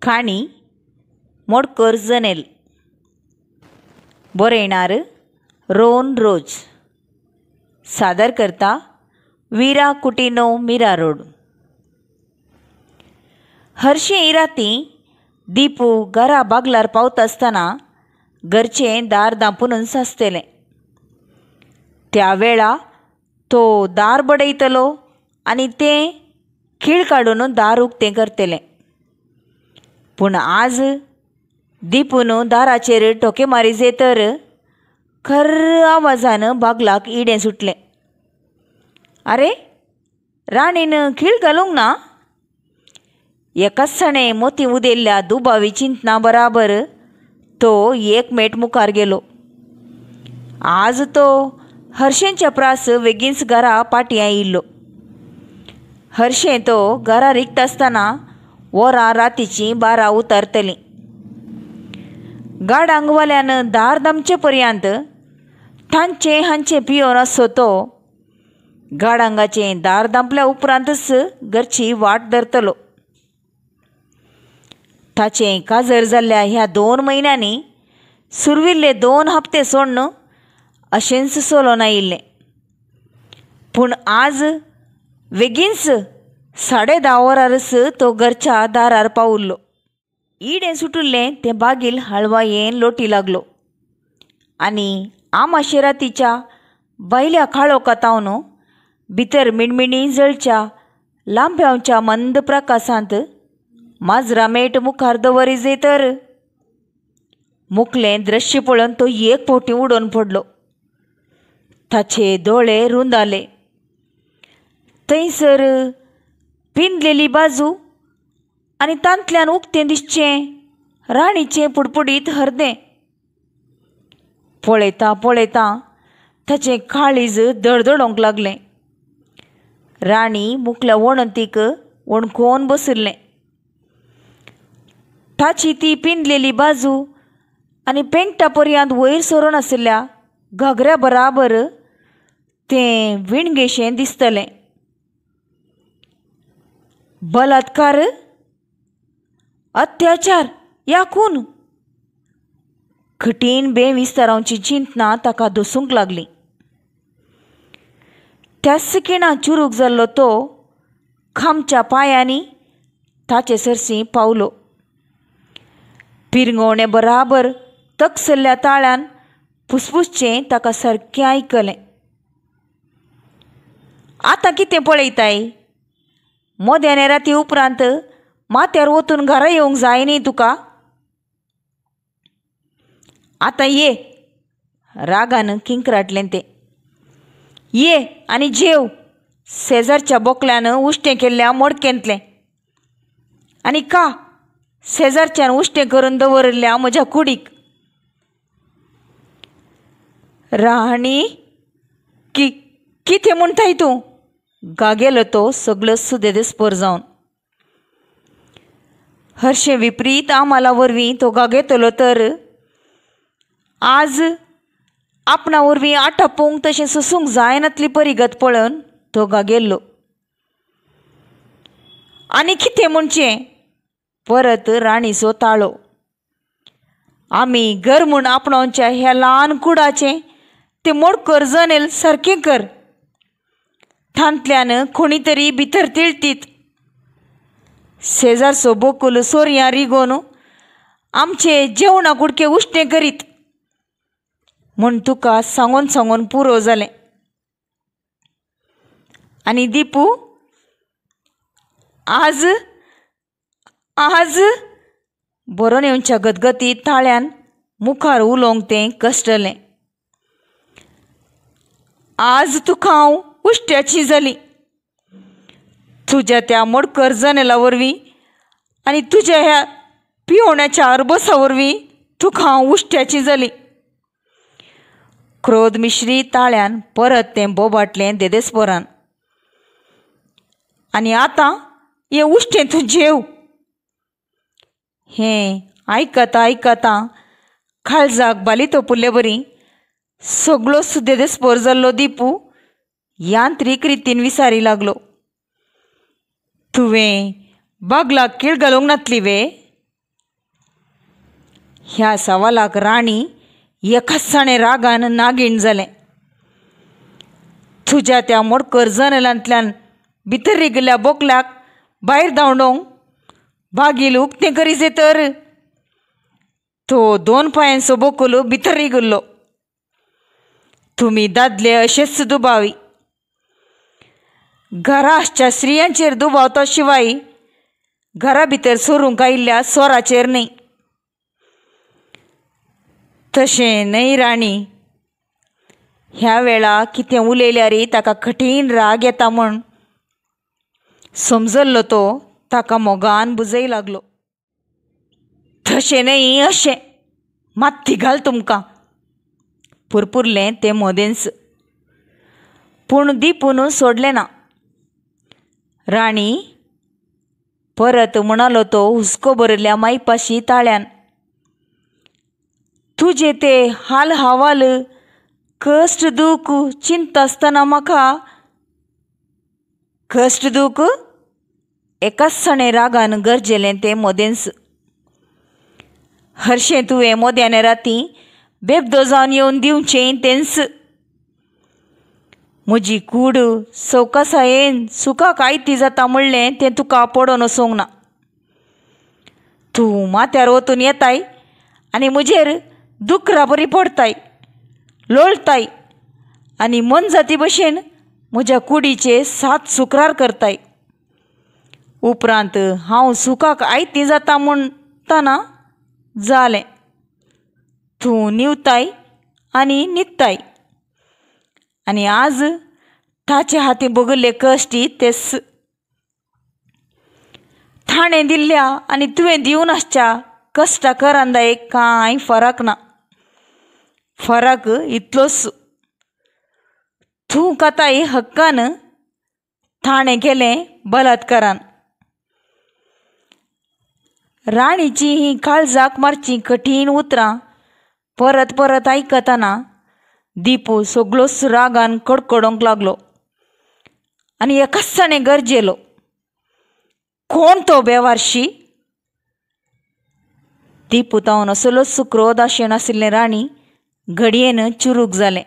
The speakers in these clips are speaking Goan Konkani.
काणी मोडकर जनेल. बरयणार रोन रोज. सादर करता वीरा कुटिनो, मीरा रोड. हरशीं राती दीपू घरा बागलार पावता आसतना घरचें दार दांपुनूच आसतलें. त्या वेळा तो दार बडयतलो आनी तें खीळ काडून दार उक्तें करतलें. पूण आज दीपून दाराचेर ठोके मारीजे तर खर्र आवाजान बागलाक इडें सुटलें. आरे, राणीन खीळ घालूंक ना? एकाच सणें मोती उदेल्ल्या दुबावी चिंतना बराबर तो एक मेट मुखार गेलो. आज तो हरशेंच्या प्रास वेगींच घरा पाटी आयिल्लो. हरशें तो घरा रिक्त आसतना वरां रातीचीं 12 उतरतलीं. गाडांगवाल्यान दार दामचे पर्यंत तांचें हांचें पियोन आसचो तो गाडांगाचें दार दांपल्या उपरांतच घरची वाट धरतलो. ताचें काजर जाल्ल्या ह्या 2 म्हयन्यांनी सुरविल्ले 2 हप्ते सोडून अशेंच चलोन आयिल्लें. पूण आज वेगींच 10:30 वरारच तो घरच्या दारार पावुल्लो. इडें सुटिल्लें तें बागील हळवायेन लोटी लागलो आनी आमाशे रातीच्या भायल्या काळोखांत भितर मिणमिणी जळच्या लांब्यांच्या मंद प्रकाशांत माजरा मेट मुखार दवरिजे तर मुखलें दृश्य पळोवन तो एक फावटी उडोवन पडलो. ताचे दोळे रुंदाले. थंयसर पिंदलेली बाजू आनी तांतल्यान उक्तें दिसचें राणीचें पुडपुडीत हरदें. पळयता पळयता ताचें काळीज धडधडोंक लागलें. राणी मुखल्या वणतीक वणकोवन बशिल्लें. ताची ती पिंदलेली बाजू आनी पेंकटा पर्यंत वयर सरून आशिल्ल्या घागऱ्या बराबर तें विणगेशें दिसतलें. बलात्कार, अत्याचार या खून, कठीण बेविस्तारांची चिंतना ताका दसूंक लागली. त्याच खिणा चुरूक जाल्लो तो खामच्या पांयांनी ताचे सरशीं पावलो. पिरंगवणे बराबर तकसल्ल्या ताळ्यान फुसफुसचें ताका सारकें आयकलें. आतां कितें पळयताय? मोद्याने राती उपरांत माथ्यार वतून घरा येवंक जाय न्ही तुका? आतां ये, रागान किंकराटलें तें. ये आनी जेव शेजारच्या बोकल्यान उश्टें केल्ल्या मोडकेंतलें आनी का शेजारच्यान उश्टें करून दवरिल्ल्या म्हज्या कुडीक. राणी, कितें म्हणटाय तूं? गागेलो तो सगळो सुदेदेस्पोर जावन. हरशें विपरीत आम्हाला वरवीं तो गागेतलो तर आज आपणा वरवीं आटापूंक तशें सोसूंक जायनातली परिगत पळोवन तो गागेल्लो. आनी कितें म्हणचें? परत राणीचो ताळो. आमी घर म्हूण आपणावच्या ह्या ल्हान कुडाचें तें मोडकर जनेल सारकें कर. तांतल्यान कोणी तरी भितर तिळतीत. शेजारचो बोकूल सोरयां रिगोवन आमचे जेवणा कुडके उश्टें करीत म्हूण तुका सांगून सांगून पुरो जालें. आनी दीपू, आज आज बरोवन येवच्या गदगदी ताळ्यान मुखार उलोवंक तें कश्टलें. आज तुका हांव उश्ट्याची जाली. तुज्या त्या मोडकर जनेला वरवीं आनी तुज्या ह्या पिवण्याच्या अरबसा वरवीं तुका हांव उश्ट्याची जाली. क्रोध मिश्री ताळ्यान परत तें बोबाटलें देदेस्पोरान. आनी आतां हें उश्टें तूं जेव. हें आयकता आयकता काळजाक बाली तोपुल्ले बरी सगळो सुदेदेस्पोर जाल्लो दीपू यांत्रीक रितीन विसारी लागलो. तुवें बागलाक कीळ घालूंक नातली वे? ह्या सवालाक राणी एकाच रागान नागीण जालें. तुज्या त्या मोडकर जनेलांतल्यान भितर रिगिल्ल्या बोकल्याक भायर धांवडोवंक बागील उक्तें करीजे तर तो 2 पांयांचो बोकलो भितर रिगिल्लो. तुमी दादले अशेच दुबावी. घरा आसच्या स्त्रियांचेर दुबाव तो शिवाय घरा भितर सरूंक आयिल्ल्या सोराचेर न्हय. तशें न्हय राणी. ह्या वेळा कितें उलयल्यार ताका कठीण राग येता म्हूण समजल्लो तो ताका मोगान बुजय लागलो. तशें न्हय अशें मात्ती घाल तुमकां पुरपुरलें तें मदेंच. पूण दिपून सोडलें ना. राणी परत म्हणालो तो हुस्को भरिल्ल्या मायपाशी ताळ्यान, तुजे ते हाल हवाल कश्ट दूख चिंता आसतना म्हाका कश्ट दूख एकाच सणे रागान गरजेलें तें मदेंच. हरशें तुवें मोद्याने राती बेबदो जावन येवन दिवचें तेंच. म्हजी कूड सवकासायेन सुखाक आयती जाता म्हणलें तें तुका पडोन वचूंक ना. तूं माथ्यार वतून येताय आनी म्हजेर दुकरा बरी पडताय, लोळताय आनी मनजाती भशेन म्हज्या कुडीचे 7 सुक्रार करताय. उपरांत हांव सुखाक आयती जाता म्हणटना जालें, तूं निवताय आनी न्हिदताय. आनी आज ताचे हाती भोगिल्ले कश्टी तेच थाणें दिल्ल्या आनी तुवें दिवन आसच्या कश्टा करांदायेक कांय फरक ना. फरक इतलोच, तूं काताय हक्कान थाणें केलें बलात्कारान. राणीची ही काळजाक मारची कठीण उतरां परत परत आयकतना दिपू सगळोच रागान कडकडोंक लागलो आनी एकाच जाणें गरजेलो, कोण तो बेवारशी? दिपू तावन असलोच क्रोध आशेन आशिल्लें राणी घडयेन चुरूक जालें.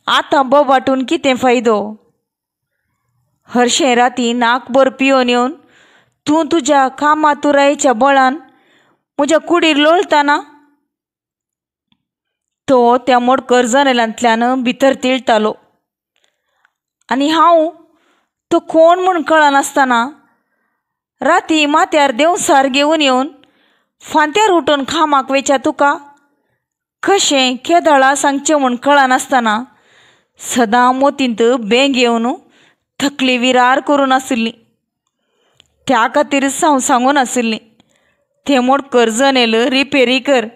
आतां बोबाटून कितें फायदो? हरशें राती नाकभर पिवन येवन तूं तुज्या कामातुरायेच्या बळान म्हज्या कुडीर लोळताना तो त्या मोडकर जनेलांतल्यान भितर तिळटालो आनी हांव तो कोण म्हूण कळनासतना राती माथ्यार देंवसार घेवन येवन फांत्यार उठून खामाक वेच्या तुका कशें केदळा सांगचें म्हूण कळनासतना सदां मोतींत बेंग येवन थकली विरार करून आशिल्ली. त्या खातीरच हांव सांगून आशिल्ली तें मोडकर जनेल रिपेरी कर,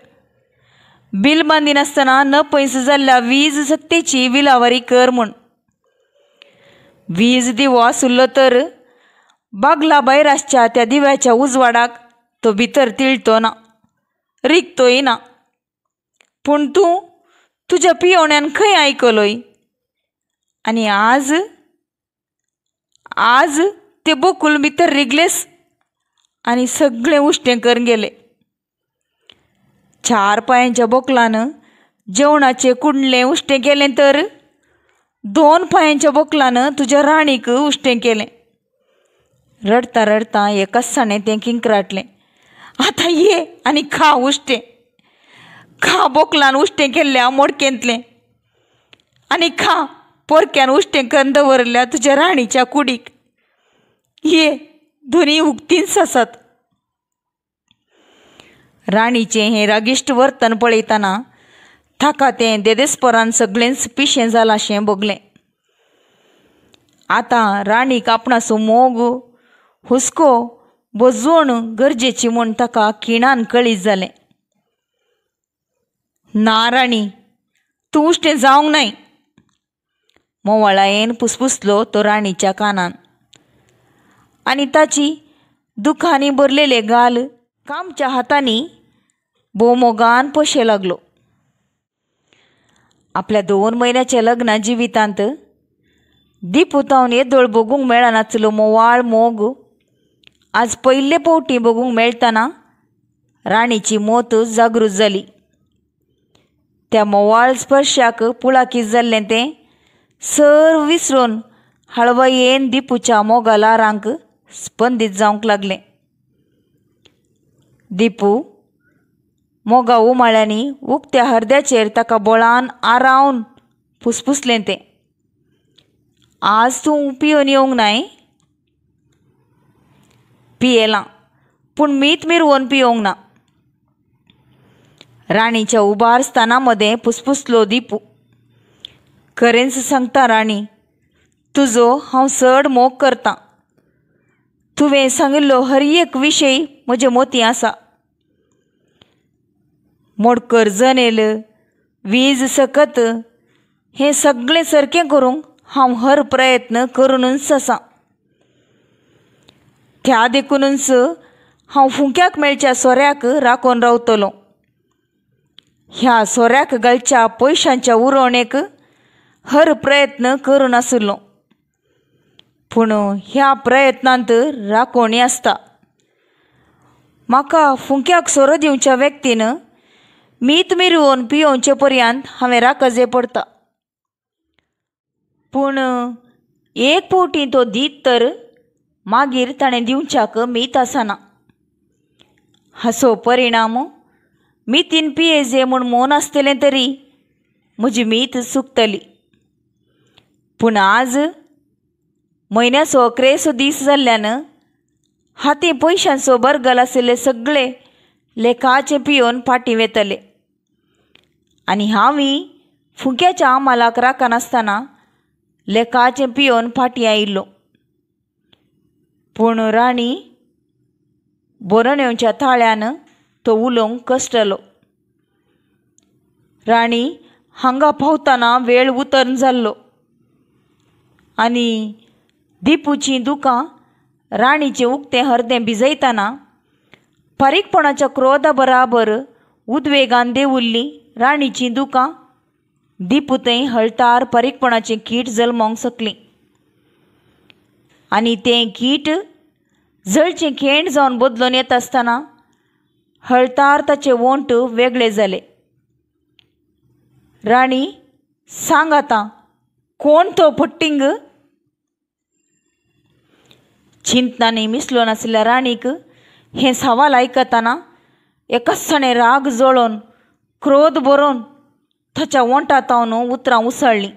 बील बांदिनासतना न पयस जाल्ल्या वीज सक्तेची विलावारी कर म्हूण. वीज दिवो आशिल्लो तर बागला भायर आसच्या त्या दिव्याच्या उजवाडाक तो भितर तिळतो ना, रिगतोय ना. पूण तूं तुज्या पियोण्यान खंय आयकलोय? आनी आज आज ते बोकूल भितर रिगलेस आनी सगळें उश्टें करून गेले. 4 पांयांच्या बोकलान जेवणाचें कुंडलें उश्टें केलें तर 2 पांयांच्या बोकलान तुज्या राणीक उश्टें केलें. रडता रडता एकाच साणें तें किंक्राटलें, आतां ये आनी खा उश्टें, खा बोकलान उश्टें केल्ल्या मोडकेंतलें आनी खा पोरक्यान उश्टें करून दवरल्या तुज्या राणीच्या कुडीक. ये दोनी उक्तींच आसात. राणीचें हें रागिश्ट वर्तन पळयतना ताका तें देदेस्परान सगळेंच पिशें जालां शें भोगलें. आतां राणीक आपणाचो मोग हुस्को भजवण गरजेची म्हूण ताका खिणान कळीत जालें. ना राणी, तूं उश्टें जावंक नाय, मोवाळायेन पुसपुसलो तो राणीच्या कानान आनी ताची दुखांनी भरलेले गाल कामच्या हातांनी भोवमोगान पोशे लागलो. आपल्या 2 म्हयन्याच्या लग्ना जिवितांत दिपू तावन येदोळ भोगूंक मेळनासलो मोवाळ मोग आज पयले फावटी भोगूंक मेळटना राणीची मोत जागृत जाली. त्या मोवाळ स्पर्शाक पुळाकीत जाल्लें तें सर्व विसरून हळवयेन दिपूच्या मोगा ल्हारांक स्पंदीत जावंक लागलें. दिपू मोगा उमाळ्यांनी उक्त्या हरद्याचेर ताका बळान आरावन फुसफुसलें तें, आज तूं पिवन येवंक नाय? पियेलां, पूण मीत मिरवोन पिवंक ना. राणीच्या उबार स्थाना मदें पुसपुसलो दिपू. खरेंच सांगता राणी, तुजो हांव चड मोग करतां. तुवें सांगिल्लो हर एक विशय म्हजे मोती आसा. मोडकर जनेल, वीज सकत हें सगळें सारकें करूंक हांव हर प्रयत्न करूनच आसा. त्या देखूनच हांव फुंक्याक मेळच्या सोऱ्याक राखून रावतलो. ह्या सोऱ्याक घालच्या पयशांच्या उरोणेक हर प्रयत्न करून आशिल्लो, पूण ह्या प्रयत्नांत राखोणी आसता. म्हाका फुंक्याक सोरो दिवच्या व्यक्तीन मीत मिरवोन पियोवचे पर्यंत हांवें राखजे पडटा. पूण एक फावटी तो दीत तर मागीर ताणें दिवच्याक मीत आसना. हाचो परिणाम मितीन पियेजे म्हूण मोन आसतलें तरी म्हजी मीत चुकतली. पूण आज म्हयन्याचो अकरेचो दीस जाल्ल्यान हाती पयशांचो बरगल आशिल्ले सगळे लेखाचे पियोवन फाटीं वेतले आनी हांवूय फुंक्याच्या आमालाक राखनासतना लेखाचें पियोवन फाटीं आयिल्लो. पूण राणी बरोवन येवच्या ताळ्यान तो उलोवंक कश्टलो. राणी हांगा पावतना वेळ उतर्न जाल्लो आनी दिपूचीं दुकां राणीचें उक्तें हरदें भिजयतना फारीकपणाच्या क्रोधा बराबर उद्वेगान देंवुल्लीं राणीचीं दुकां दिपू थंय हळतार फारीकपणाचें कीट जल्मोंक शकलीं आनी तें कीट जळचें खेंड जावन बदलून येता आसतना हळतार ताचे वोंट वेगळे जाले. राणी सांग आतां, कोण तो फट्टिंग? चिंतनांनी मिसलो नाशिल्ल्या राणीक हें सवाल आयकतना एकाच राग जळोवन क्रोध भरोवन ताच्या वोंठांत उतरां उसळ्ळीं.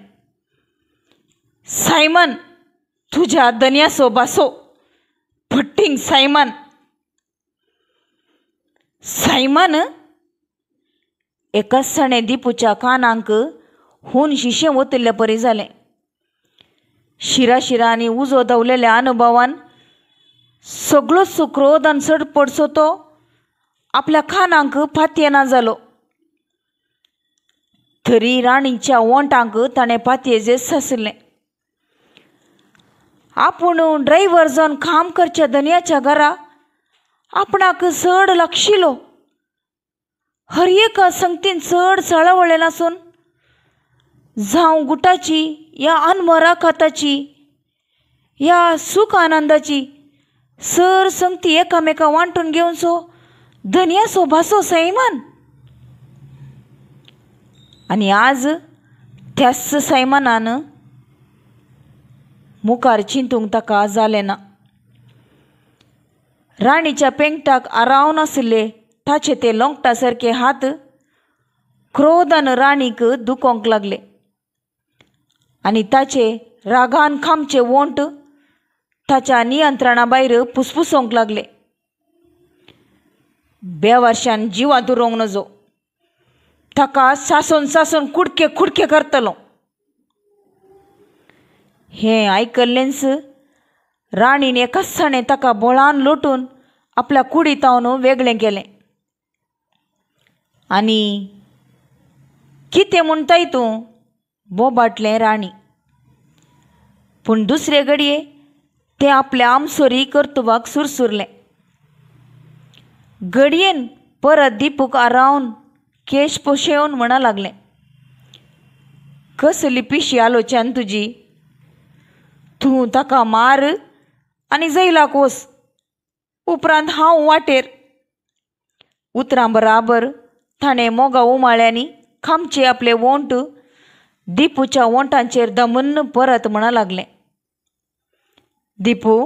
सायमन, तुज्या धनयाचो बासो, फट्टिंग सायमन. सायमन? एकाच दिपूच्या कानांक हून शिशें ओतिल्ले परी जालें. शिराशिरांनी उजो धांवलेल्या अनुभवान सगळोच क्रोध आनी चडपडसो तो आपल्या कानांक पातयेना जालो. तरी राणीच्या ओंठांक ताणें पातयेजेच आशिल्लें. आपूण ड्रायव्हर जावन काम करच्या धनयाच्या घरा आपणाक चड लागशिलो, हर एका संगतीन चड चळवळें नासून जावं गुटाची या अनमराखाताची या सूख आनंदाची सर संगती एकामेका वांटून घेवचो धनयाचो भासो सायमन. आनी आज त्याच सायमनान मुखार चिंतूंक ताका जालें ना. राणीच्या पेंगटाक आरावन आशिल्ले ताचे ते लोंगटा सारके हात क्रोधान राणीक दुखोवंक लागले आनी ताचे रागान खामचे वोंट ताच्या नियंत्रणा भायर पुसपुसोवंक लागले. बेवारशान जिवांत उरोवंक नजो, ताका सासून सासून कुडके कुडके करतलो. हें आयकल्लेंच राणीन एकाच ताका बळान लोटून आपल्या कुडींत वेगळें केलें. आनी कितें म्हणटाय तूं? बोबाटलें राणी. पूण दुसरे घडये तें आपल्या आमसोरी कर्तुबाक सुरसुरलें. घडयेन परत दिपूक आरावन केश पोशेवन म्हणा लागलें, कसली पिशी आलोचन तुजी, तूं ताका मार आनी जैलाक वच, उपरांत हांव वाटेर. उतरां बराबर ताणें मोगा उमाळ्यांनी खामचे आपले वोंट दिपूच्या वोंटांचेर दमून परत म्हणा लागलें, दिपू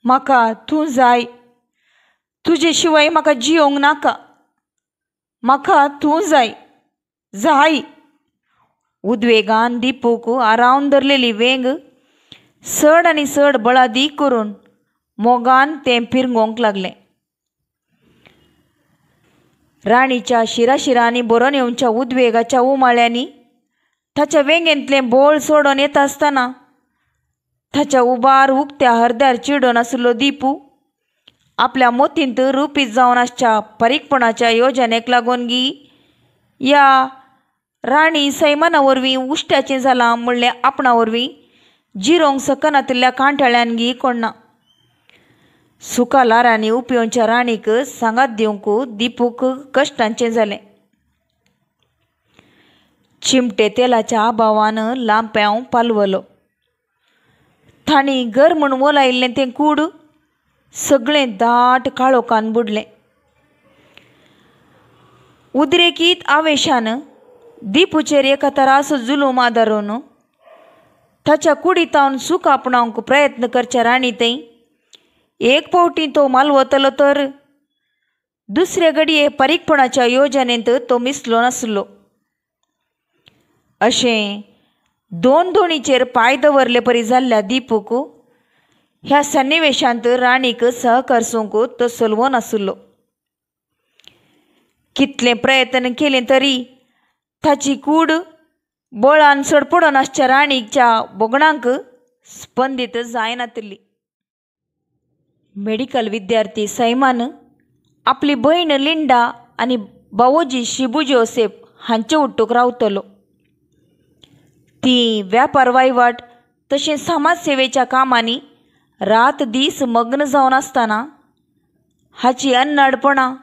म्हाका तूं जाय, तुजे शिवाय म्हाका जियोंक नाका, म्हाका तूं जाय जाय. उद्वेगान दिपूक आरावन धरलेली वेंग चड आनी चड बळादी करून मोगान तें पिरंगोवंक लागलें. राणीच्या शिराशिरांनी बरोवन येवच्या उद्वेगाच्या उमाळ्यांनी ताच्या वेंगेंतलें बोळ सोडून येता आसतना ताच्या उबार उक्त्या हरद्यार चिडून आशिल्लो दिपू आपल्या मोतींत रुपीत जावन आसच्या बारीकपणाच्या योजनेक लागून गी या राणी सैमाना वरवीं उश्ट्याचें जालां म्हणलें आपणा वरवीं जिरोवंक सकनातिल्ल्या कांठाळ्यान गी कोण्णा. सुका लारांनी उपयोवच्या राणीक सांगात दिवंक दिपूक कश्टांचें जालें. चिमटे तेलाच्या आभावान लांप्यांव पालवलो. तांणी घर म्हूण वोलायिल्लें तें कूड सगळें दाट काळोखान बुडलें. उद्रेकीत आवेशान दिपूचेर एका तरासो जुलूम आदारून ताच्या कुडीतावन सूख आपणावंक प्रयत्न करच्या राणी थंय एक फावटी तो मालवतलो तर दुसरे घडये बारीकपणाच्या योजनेंत तो मिसलो नासलो. अशें दोन दोणीचेर पांय दवरले परी जाल्ल्या दिपूक ह्या सन्निवेशांत राणीक सहकर्सूंक तो सलवो नासलो. कितले प्रयत्न केले तरी ताची कूड बळान सडपडून आसच्या राणीच्या बोगणांक स्पंदीत जायनातिल्ली. मेडिकल विद्यार्थी सैमान आपली भयण लिंडा आनी भावोजी शिबू जोसेफ हांचे उट्टूक रावतलो. ती व्यापार वहिवाट तशें समाजसेवेच्या कामांनी रात दीस मग्न जावन आसतना हाची अन्नाडपणां,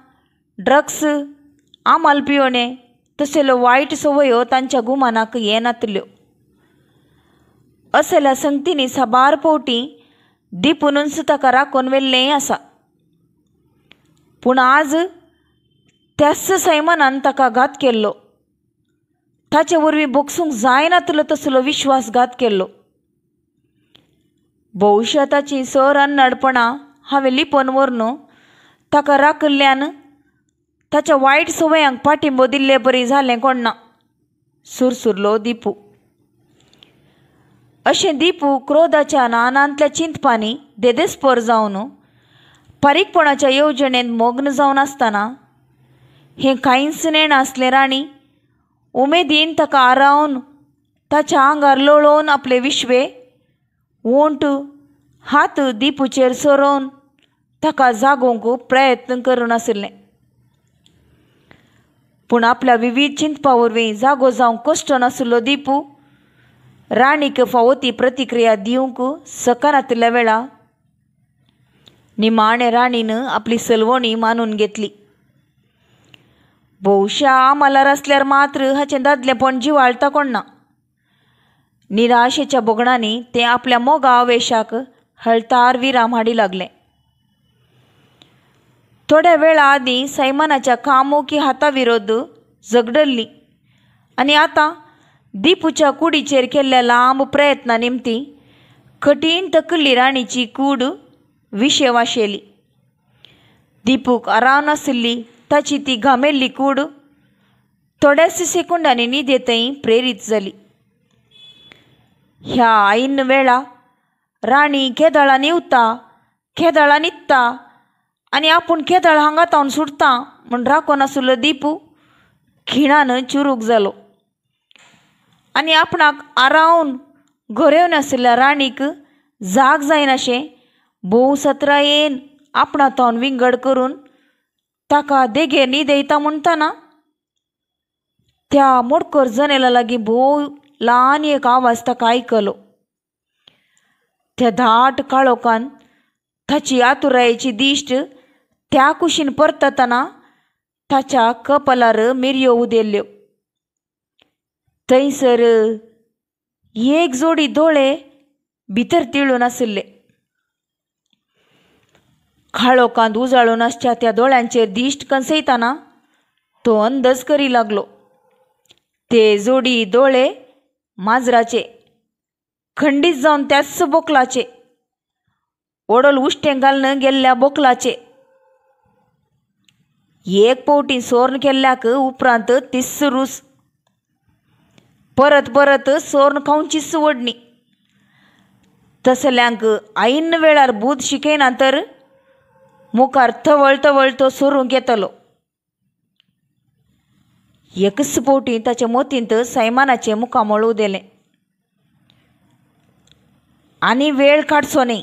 ड्रग्स, आमाल पिवणे तसल्यो वायट संवयो तांच्या गुमानाक येनातल्यो. असल्या संगतींनी साबार फावटी दिपूनच ताका राखून व्हेल्लेंय आसा. पूण आज त्याच सैमानान ताका घात केल्लो. ताचे वरवीं भोगसूंक जायनातलो तसलो विश्वासघात केल्लो. भोवशा ताची सर अन्नाडपणां हांवें लिपोवन व्हरून ताका राखिल्ल्यान ताच्या वायट संवयांक पाठिंबो दिल्ले बरी जालें कोण ना, सुरसुरलो दिपू. अशें दिपू क्रोधाच्या नानांतल्या चिंतपांनी देदेस्पर जावन बारीकपणाच्या येवजणेंत मग्न जावन आसतना हें कांयच नेणासलें राणी उमेदीन ताका आरावन ताच्या आंगार लोळोवन आपले विश्वे वोंट हात दिपूचेर सरोवन ताका जागोवंक प्रयत्न करून आशिल्लें. पूण आपल्या विवीध चिंतपा वरवीं जागो जावंक कश्ट नाशिल्लो दिपू राणीक फावो ती प्रतिक्रिया दिवंक सकनातिल्ल्या वेळा निमाणे राणीन आपली सलवणी मानून घेतली. भोवशा आमालार आसल्यार मात्र हाचें दादलेपण जिवाळटा कोण ना. निराशेच्या भोगणांनी तें आपल्या मोगा आवेशाक हळतार विराम हाडी लागलें. थोड्या वेळा आदीं सैमानाच्या कामुकी हाता विरोध झगडल्ली आनी आतां दिपूच्या कुडीचेर केल्ल्या लांब प्रयत्ना निमती कठीण तकली राणीची कूड विशेवाशेली. दिपूक आरावन आशिल्ली ताची ती घामेल्ली कूड थोड्याच सेकंडांनी न्हिदेंतय प्रेरीत जाली. ह्या ऐन वेळा राणी केदळा निवता केदळा न्हिदता आनी आपूण केदळ हांगा तावन सुटता म्हूण राखून आशिल्लो दिपू खिणान चुरूक जालो आनी आपणाक आरावन घरेवन आशिल्ल्या राणीक जाग जायनाशें भोव सत्रायेन आपणा तावन विंगड करून ताका देगेर न्हिदयता म्हणटना त्या मोडकर जनेला लागीं भोव ल्हान एक आवाज ताका आयकलो. त्या दाट काळोखान ताची आतुरायेची दिश्ट त्या कुशीन परततना ताच्या कपलार मिरयो उदेल्ल्यो. थंयसर एक जोडी दोळे भितर तिळून आशिल्ले. काळोखांत उजाळून आसच्या त्या दोळ्यांचेर दिश्ट कनसयतना तो अंदाज करी लागलो. ते जोडी दोळे माजराचे, खंडीत जावन त्याच बोकलाचे, ओडल उश्टें घालून गेल्ल्या बोकलाचे. एक पावटी सोर्न केल्ल्याक उपरांत तिस रूस, परत परत सोर्न खावचीच वडणी. तसल्यांक ऐन वेळार बूद शिकयना तर मुखार तवळ तवळ तो सोरूंक येतलो. एकच पावटी ताच्या मोतींत सैमानाचें मुखामळ उदेलें. आनी वेळ काडचो न्ही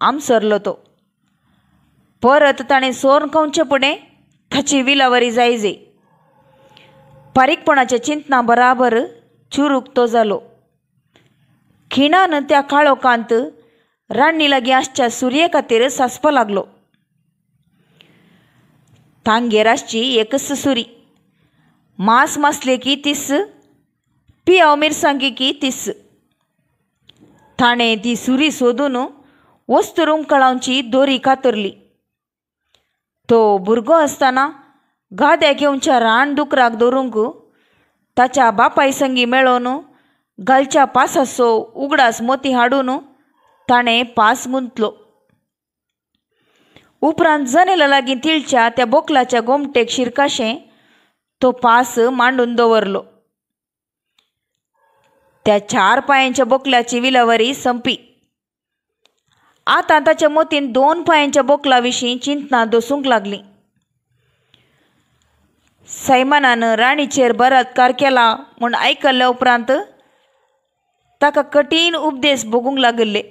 आमसरलो तो. परत ताणें सोर्न खावचें फुडें ताची विलावरी जायजे. बारीकपणाच्या चिंतना बराबर चुरूक तो जालो. खिणान त्या काळोखांत राण्णी लागीं आसच्या सुरये खातीर सासपा लागलो. तांगेर आसची एकच सुरी, मांस मासले की तीस, पियाव मिरसांगी की तीस. ताणें ती सुरी सोदून वस्तू रुमकळावची दोरी कातरली. तो भुरगो आसतना गाद्याक येवच्या रान दुकराक धरूंक ताच्या बापाय संगी मेळोवन घालच्या पासाचो उगडास मोती हाडून ताणें पास गुंतलो. उपरांत जनेला लागीं तिळच्या त्या बोकलाच्या गोमटेक शिरकाशें तो पास मांडून दवरलो. त्या चार पायांच्या बोकलाची विलावरी संपी. आतां ताच्या मोतीन दोन पायांच्या बोकला विशीं चिंतना दसूंक लागली. सैमानान राणीचेर बलात्कार केला म्हूण आयकल्ल्या उपरांत ताका कठीण उपदेश भोगूंक लागिल्ले.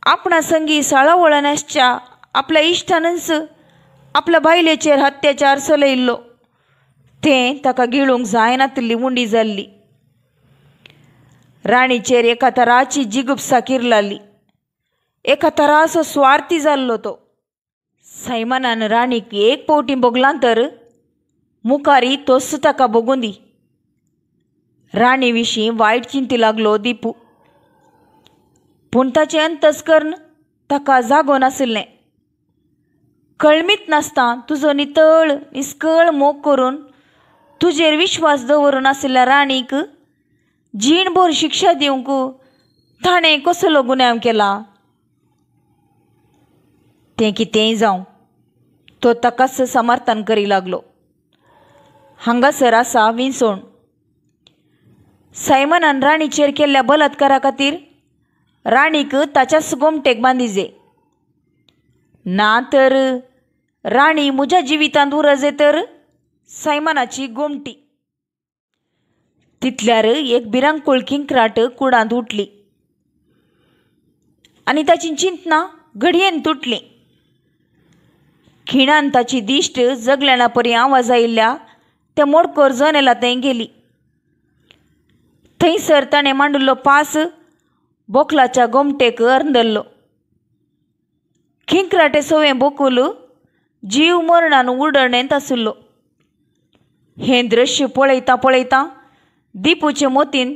आपणा संगी साळा वळण आसच्या आपल्या इश्टानच आपल्या बायलेचेर हत्याचार चलयिल्लो तें ताका गिळूंक जायनातिल्ली उंडी जाल्ली. राणीचेर एका तराची जिगुप्सा किरलाली, एका तराचो स्वार्थी जाल्लो तो. सैमानान राणीक एक पावटी भोगलां तर मुखारी तोच ताका भोगूं दी. राणी विशीं वायट चिंती लागलो दीपू. पूण ताचें अंतस्कर्ण ताका जागो नाशिल्लें. कळमीत नासता तुजो नितळ निस्कळ मोग करून तुजेर विश्वास दवरून आशिल्ल्या राणीक जीणभर शिक्षा दिवंक ताणें कसलो गुन्यांव केला? तें कितेंय जावं, तो ताकाच समर्थन करी लागलो. हांगासर आसा विंचवण. सायमनान राणीचेर केल्ल्या बलात्कारा खातीर राणीक ताच्याच गोमटेक बांदिजे, ना तर राणी म्हज्या जिवितांत उरजे तर सायमनाची गोमटी. तितल्यार एक भिरांकूळ किंक्राट कुडांत उठली आनी ताची चिंतना घडयेन तुटली. खिणान ताची दिश्ट जगल्याना परी आवाज आयिल्ल्या त्या मोडकोर जनेला थंय गेली. थंयसर ताणें मांडिल्लो पास बोकलाच्या गोमटेक अर्दल्लो. खिंकराटे सवें बोकूल जीव मरणान उडणेंत आशिल्लो. हें दृश्य पळयता पळयता दीपूचे मोतीन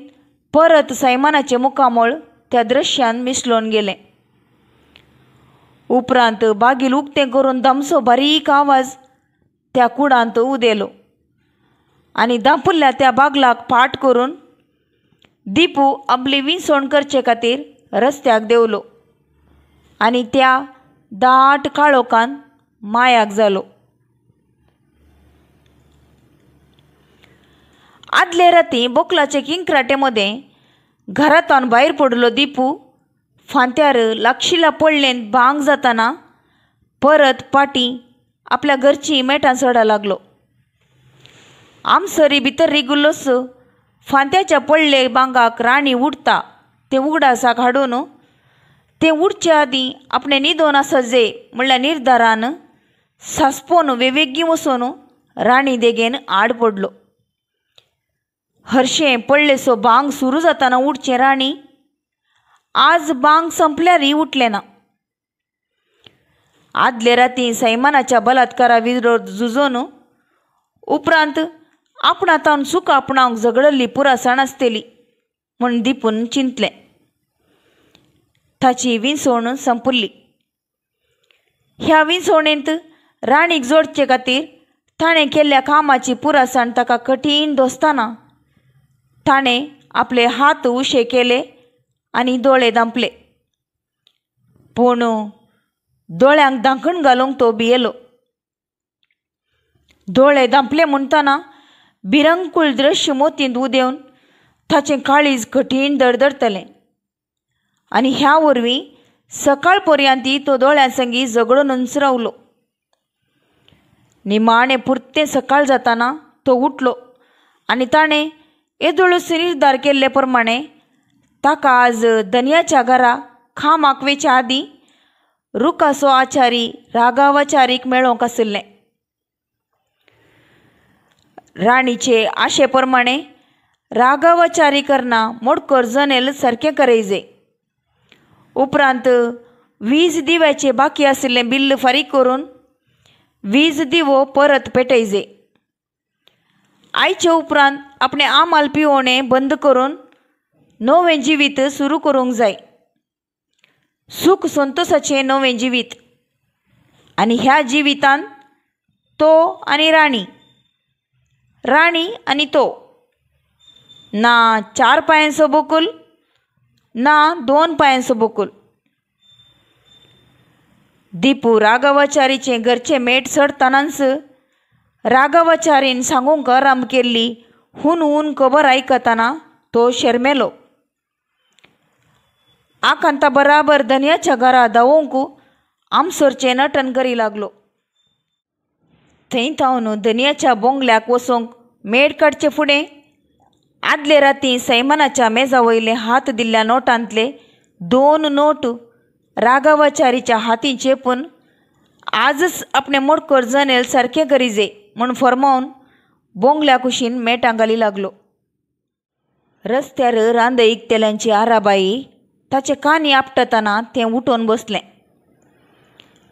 परत सैमानाचें मुखामळ त्या दृश्यान मिसळून गेलें. उपरांत बागील उक्तें करून दामसो बारीक आवाज त्या कुडांत उदेलो आनी दांपुल्ल्या त्या बागलाक फाट करून दीपू आपली विंचवण करचे खातीर रस्त्याक देंवलो आनी त्या दाट काळोखान मायाक जालो. आदले राती बोकलाचे किंक्राटे मदें घरांतल्यान भायर पडलो दीपू फांत्यार लागशिला पडलेन बांग जाताना परत पाटी आपल्या घरची मेटां चडा लागलो. आमसरी भितर रिगुल्लोच फांत्याच्या पडले बांगाक राणी उडटा तें उगडासाक हाडून तें उडचे आदीं आपणें न्हिदोन आसा जे म्हणल्यार निर्धारान सासपोन वेवेगीं वचून राणी देगेन आड पडलो. हरशें पडलेसो बांग सुरू जाताना उडचें राणी आज बांग संपल्यारय उठलें ना. आदले राती सैमानाच्या बलात्कारा विरोध झुजोन उपरांत आपणा तावन सुख आपणावंक झगडल्ली पुरासाण आसतली म्हूण दीपून चिंतलें. ताची विंचवण संपुल्ली. ह्या विंचवणेंत राणीक जोडचे खातीर ताणें केल्ल्या कामाची पुरासाण ताका कठीण दोसतना ताणें आपले हात उशे केले आनी दोळे धांपले. पूण दोळ्यांक धांकण घालूंक तो भियेलो. दोळे धांपले म्हणटना भिरंकूळ दृश्य मोतींत उदेवन ताचें काळीज कठीण दडदडतलें आनी ह्या वरवीं सकाळ पर्यंत तो दोळ्यां संगी झगडूनच रावलो. निमाणें पुरतें सकाळ जाताना तो उठलो आनी ताणें येदोळूच निर्धार केल्ले प्रमाणे ताका आज धनयाच्या घरा खामाक वेच्या आदीं रुखाचो आचारी राघवाचारीक मेळोवंक आशिल्लें. राणीचे आशे प्रमाणे राघवाचारी करना मोडकर जनेल सारकें करयजे. उपरांत वीज दिव्याचे बाकी आशिल्लें बिल्ल फारीक करून वीज दिवो परत पेटयजे. आयचे उपरांत आपणें आमाल पिवोणें बंद करून नवें जिवीत सुरू करूंक जाय. सूख संतोसाचें नवें जिवीत. आनी ह्या जिवितांत तो आनी राणी, राणी आनी तो, ना चार पांयांचो बोकूल ना दोन पांयांचो बोकूल. दिपू राघवाचारीचें घरचें मेट चडटनाच राघवाचारीन सांगूंक आरांभ केल्ली हून हून खबर आयकतना तो शर्मेलो. आकांता बराबर धनयाच्या घरा धांवूंक आमसरचें नटन करी लागलो. थंय थावन धनयाच्या बोंगल्याक वचूंक मेट काडचे फुडें आदले राती सैमानाच्या मेजा वयले हात दिल्ल्या नोटांतले 2 नोट राघवाचारीच्या हातीं चेपून आजच आपणें मोडकर जनेल सारकें करीजे म्हूण फर्मावन बोंगल्या कुशीन मेटां घाली लागलो. रस्त्यार रांदय इकतेल्यांची आराबाई ताचे कानी आपटतना तें उठून बसलें.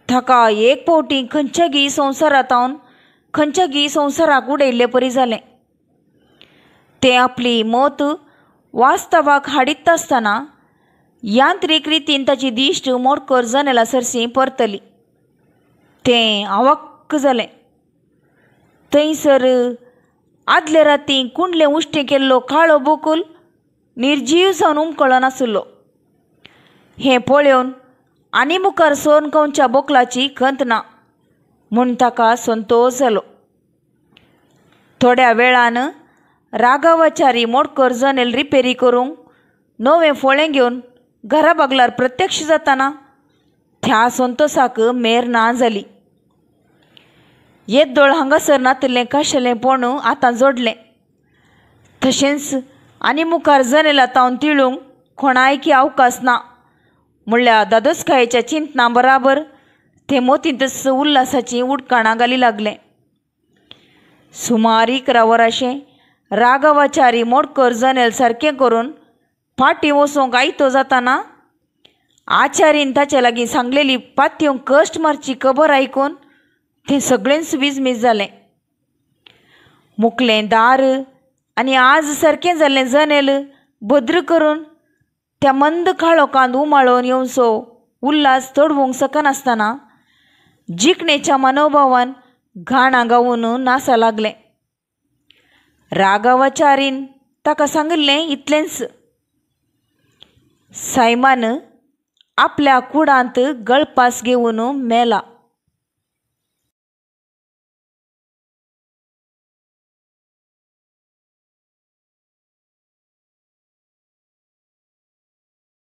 ताका एक फावटी खंयच्यागी संवसारांत खंयच्यागी संवसाराक उडयल्ले परी जालें. तें आपली मत वास्तवाक हाडीत आसतना यांत्रीक रितीन ताची दिश्ट मोडकर जनेला सरशी परतली. तें आवाक्क जालें. थंयसर आदले राती कुंडलें उश्टें केल्लो काळो बोकूल निर्जीव जावन उमकळोन आशिल्लो. हें पळोवन आनी मुखार सोन कंवच्या बोकलाची खंत ना म्हूण ताका संतोश जालो. थोड्या वेळान राघवाचारी मोडकर जनेल रिपेरी करूंक नवें फोळें घेवन घरा बागलार प्रत्यक्ष जाताना त्या संतोसाक मेर ना जाली. येदोळ हांगासर नातिल्लें काशेलें पोण आतां जोडलें. तशेंच आनी मुखार जनेला तावन तिळूंक कोणायकी अवकाश ना म्हणल्यार दादोसकायेच्या चिंतना बराबर ते मोतींतच उल्हासाचीं उडकाणां घाली लागलें. सुमार 11 वरांशें राघवाचारी मोडकर जनेल सारकें करून फाटीं वचूंक आयतो जाताना आचारीन ताचे लागीं सांगलेली पातयोंक कश्ट मारची खबर आयकून तें सगळेंच विजमीत जालें. मुकलें दार आनी आज सारकें जाल्लें जनेल भद्र करून त्या मंद काळोखांत उमाळोवन येवचो उल्हास तडवूंक शकनासतना जिखणेच्या मनोभावान गाणां गावन नासा लागलें. राघवाचारीन ताका सांगिल्लें इतलेंच. सायमान आपल्या कुडांत गळपास घेवन मेला.